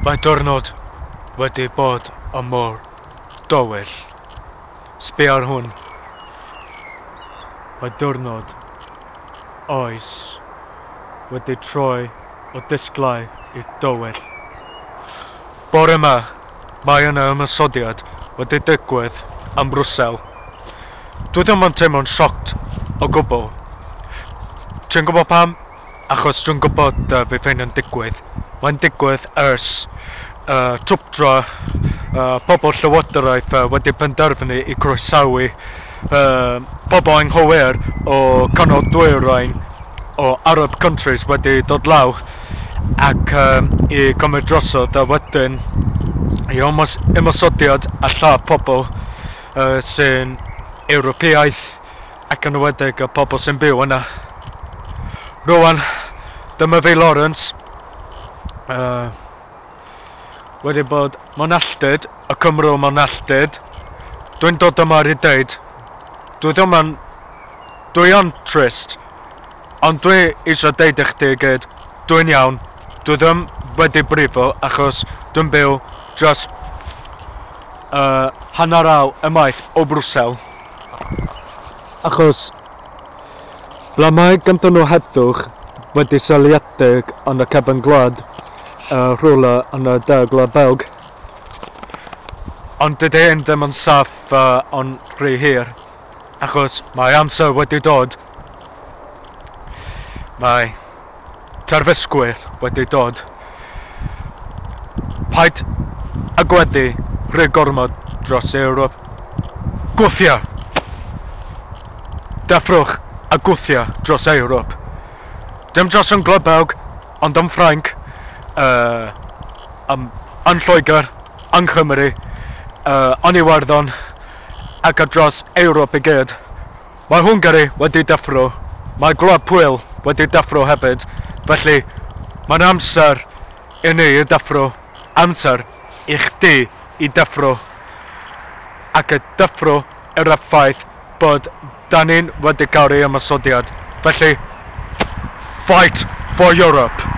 Mae diwrnod wedi bod yn mor dywyll. Sbia ar hwn. Mae diwrnod oes wedi troi o disglair i dywyll. Bore yma, mae yna ymosodiad wedi digwydd yn Brwsel. Dwi ddim yn teimlo'n shocked o gwbl. Ti'n gwybod pam? Achos dwi'n gwybod fydd hyn yn digwydd. Mae'n digwydd ers twpdra pobl llywodraeth wedi penderfynu i croesawu pobl anghywir o canol dwyrain o Arab countries wedi dod lawr ac i gymryd drosodd a wedyn i ymosodiad a lladd pobl sy'n Ewropeaidd ac yn enwedig y pobl sy'n byw yna. Rwan, dyma fi Lawrence. Wedi bod mewn alltud, y Cymro mewn alltud. Dwi'n dod yma i deud, dwi ddim yn, dwi yn trist, ond dwi eisiau deud i chdi gyd, dwi'n iawn, dwi ddim wedi brifo achos dwi'n byw just hanner awr ymaith o Brwsel. Achos ble mae ganddyn nhw heddwch wedi seiliedig yn y cefn gwlad, rhywle yn y de Gwlad Belg. Ond dydy hyn ddim yn saff yn rhy hir, achos mae amser wedi dod. Mae terfysgwyr wedi dod. Paid a gweddi rhy gormod dros Ewrop. Gwthia! Deffrwch a gwthia dros Ewrop. Dim dros yn Gwlad Belg, ond yn Ffrainc, yn Lloegr, yng Nghymru, yn Iwerddon, ac ar dros Ewrop i gyd. Mae Hwngari wedi deffro, mae Gwlad Pwyl wedi deffro hefyd, felly mae'n amser i ni i deffro, amser i chdi i deffro, ac y deffro yr effaith bod da ni'n wedi cael ei ymosodiad. Felly, fight for Europe!